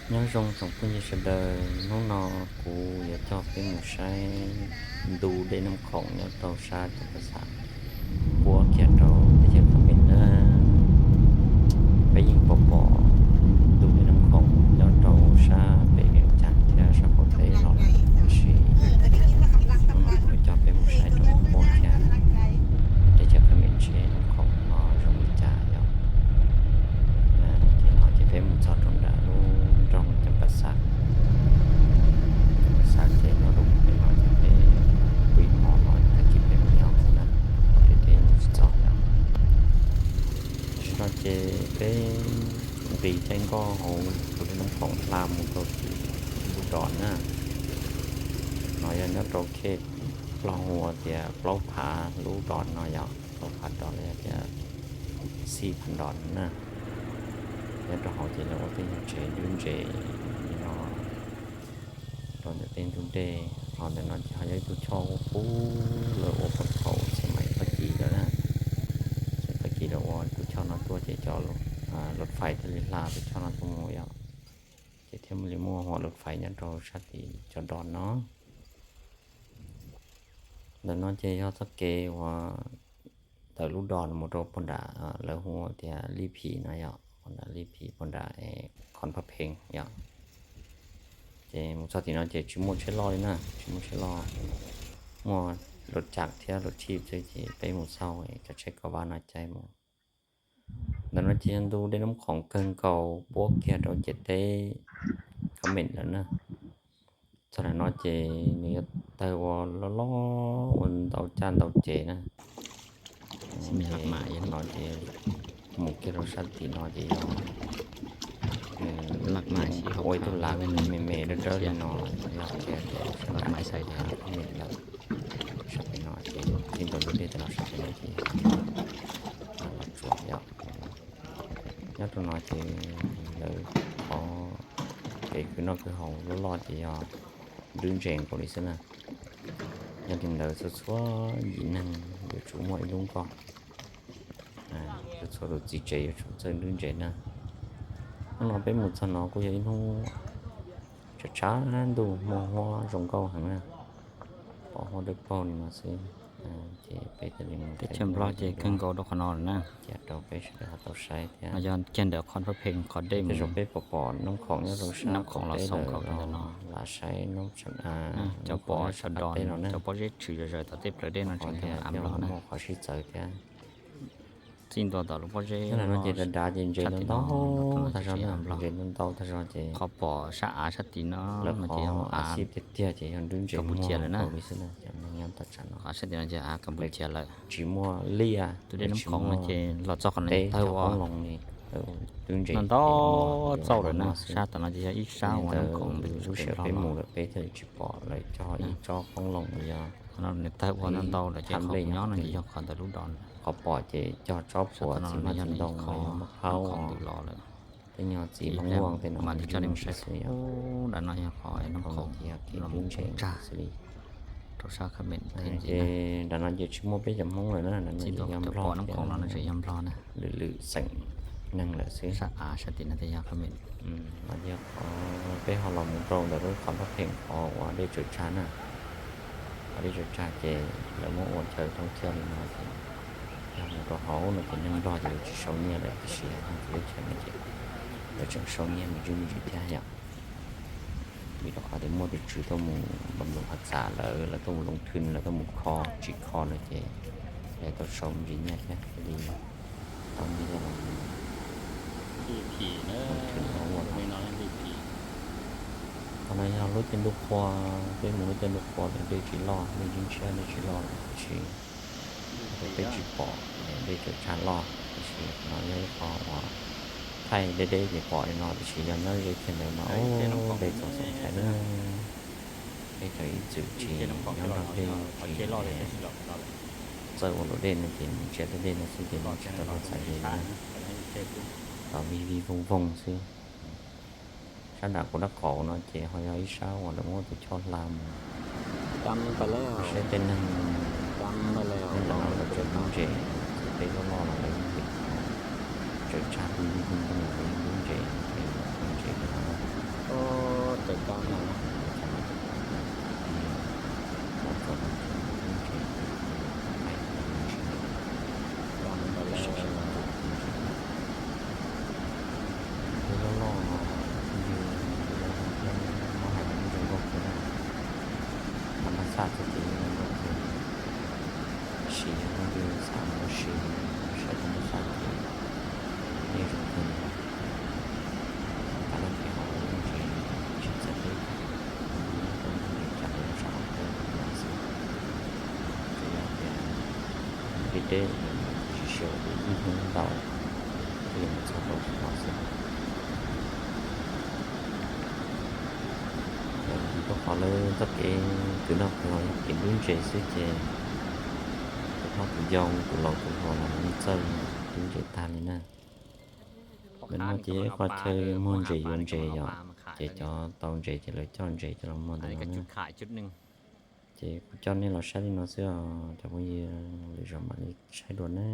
Nyob zoo tsoom phooj ywg sawv daws, hnub no kuv yuav coj peb mus saib ntu dej Nab Khoom nyob rau sab cov pas xav puab kiag rau teb chaws Khab Mem na. Peb yeej pom pom ntu dej Nab Khoom nyob rau sab pem Vias Cas thiab sab qaum teb los lawm, tab sis hnub no kuv yuav coj peb mus saib rau puab kiag teb chaws Khab Mem seb Nab Khoom no zoo li cas yom. Ces no ces peb mus txog rau nram lub nroog cov pas xav, cov pas xav ces nyob rau pem no ces peb pw ib hmo no tag kis peb mus nyob xwb na, peb mus tsis txog yom. Tam sim no ces peb nqis caij nkoj hauv tus dej Nab Khoom hla mus rau tim lub dos na. No yog nyob rau khej plaub hu tias plaub phav lub dos no yom, plaub phav dos los yog tias xij phav dos no na. Nyob rau hauv ces lawv ua tej nyuag tsev dub ntses li no rau ntawm tej ntug dej. Ho ntawm no ces ho yog ib tug choj qub qub lawv ua pem thaum xeb maim tag kis lawm na. Xeb maim tag kis lawv ua tus choj no tuaj ces cov lub fais thiaj li hla tus choj no tuaj mus yom. Ces thiaj li muaj huam lub fais nyob rau sab tim cov dos no. Ntawm no ces yog txoj kev uas ntawm lub dos mus rau pog nram lawv hu tias Lij Phim no yom, pog nram Lij Phim, pog nram Khon Phaj Pheej yom. Ces mus txog tim no ces tsis muaj tsheb loj li na, tsis muaj tsheb loj, muaj luv tsam thiab luv tshij xwb ces peb mus xauj cov tsheb kaum vab no caij mus. Ntawm no ces yog ntu dej Nab Khoom kawg nkaus puab kiag rau ciam teb Khab Mem lawm na. Txog ntawm no ces nws yuav tawg ua loj loj ua ntau caj ntau ces na. Ces no ces mus kiag rau sab tim no ces yog ua ib tug lav me me dawb dawb li no, yog kiag rau sab nram Khab Mem lawm. Sab pem no ces txij ntua ntug dej tam no sab pem no ces yog Los Tsuas yom. Nyob rau no ces lawv qhov kev khwv noj khwv haus loj loj ces yog dub ntses nkaus li xwb na. Yog li ntawd txhua txhua yim neeg yuav tsum muaj ib lub nkoj, txhua txhua tus txiv tsev yuav tsum txawj dub ntses na. Hnub no peb mus txog no kuj yog ib hnub tshav tshav ntuj, muaj huab zoo nkauj heev na, pom huab dawb paug li no xwb. Ces peb thiaj li mus, teb chaws Nplog ces kawg nkaus rau qhov no lawm na. Ces rau peb sawv daws ho tau saib thiab. No yog kiag ntawm Khon Phaj Pheej qhov dej, tej zaum peb pom pom Nab Khoom nyob rau sab Nab Khoom los xoo nkaus rau ntawm no. Lam saib cov pob sawv daws no, cov pob zeb tshwm zom zaws tom tej plawv dej no tseem yog av Nplog na. Muaj qhov sib txawv thiab. Txij ntua tom lub pob zeb no ces dav dav ces ntses ntau ntau tag zog na, ntses ntau ntau tag zog ces qhov pom sab av sab tim no lawv qhov av xib tiag tiag ces yog dub ntses muag lawm na. Qhov sab tim no ces av Kampuchia lawm. Tsis muaj liaj, tus dej Nab Khoom no ces los txog qhov no tawg ua qoob loo li, dub ntses ntau ntau txaus lawm na. Sab tom no ces yog ib sab uas Nab Khoom lub sij hawm peb mus lawm peb thiaj li tsis pom lawv cog ib tsob qoob loo li yog, qhov no nws tawg ua ntau ntau lawm ces qhov kuv nyob no ces yog qhov ntawm lub dos, qhov pom ces cog tsob puav txiv hmab txiv ntoo los yog muaj qhaub los lawm. Tej nyuag txiv nplooj muaj tej no mam li coj nej mus saib xwb yom. Nram no yog qhov Nab Khoom los mus tsag xwb li rau sab Khab Mem. Nram no ces tsis muaj peb cov Hmoob lawm na, nram no ces yog Nplog, yog Nplog na, lwm lwm xeem neeg lawm xwb. Sab av sab tim no yog Khab Mem. Yog qhov peb ho los mus rau ntawm lub Khon Phaj Pheej qhov uas dej tsaws tsag na, qhov dej tsaws tsag ces lawv muab ua chaw thoob thiab li no ces yog mus rau hauv no ces neeg Nplog ces lawv tsis sau nyiaj lawm tiam sis yog teb chaws no ces lawv tseem sau nyiaj me ntsis me ntsis thiab yom. Vim rau qhov tias muaj tus tswv tuaj mus npam lus hav txam lawm, lawv tuaj mus loo thwj, lawv tuaj mus kho, tsis kho no ces lawv tau sau me ntsis nyiaj thiab thiaj li tau nyiaj los mus loo thwj ua no. Qhov no yog lub caij ntuj qhua, peb mus lub caij ntuj qhua ces dej tsis loj, dej ntshiab ntshiab dej tsis loj lawm tiam sis peb tsis pom dej tsaws tsag loj tiam sis qhov no yog ib qho uas thaij deb deb ces pom li no tiam sis yog nyob ze kiag ntawd mas dej txaus xoom tshais na. Peb cov ib txwm tsis nyob nrog dej tsis txawj ua luam dej no ces mus tsiab tej dej no xwb ces yeej tsis tau luag xav ze li na. Los vij vij voog voog xwb. Sab nram kuv dab qaum no ces ho yog ib sab uas lawv muab tus choj hla mus. Saib tej neeg nyob ntawm no lawv tseem dub ntses, ces peb loj loj los lawv yeej tsaws tsag dub dub dub dub, lawv yeej dub ntses, peb mus ua ntses li no na. Txoj kev no ces siv yog leej twg xav mus ua si, saib tau noj fab ces yeej zoo kawg li. Qab tag kis hauv lub ntses tsis txawv teb, nyob rau lub ntses tsam li rau saum ob peb los xwb. Tsuas yog tias deb deb, sim siav ua ib hnub ntau thiaj li mus txog rau qhov xwb. Rau qhov lawv txoj kev kwv noj kwv haus yog kev dub ntses xwb ces tus hlob tus yau tus laus tus hluas los lawv yeej txawj dub ntses tag li na. Ntawm no ces ib qho chaw muag ntses yuav ntses yom, ces cov tau ntses ces lawv coj ntses coj los muag ntawm no na. Ces kuv coj nej los saib li no xwb os cov phooj ywg, lwm zaus mam li saib dua na.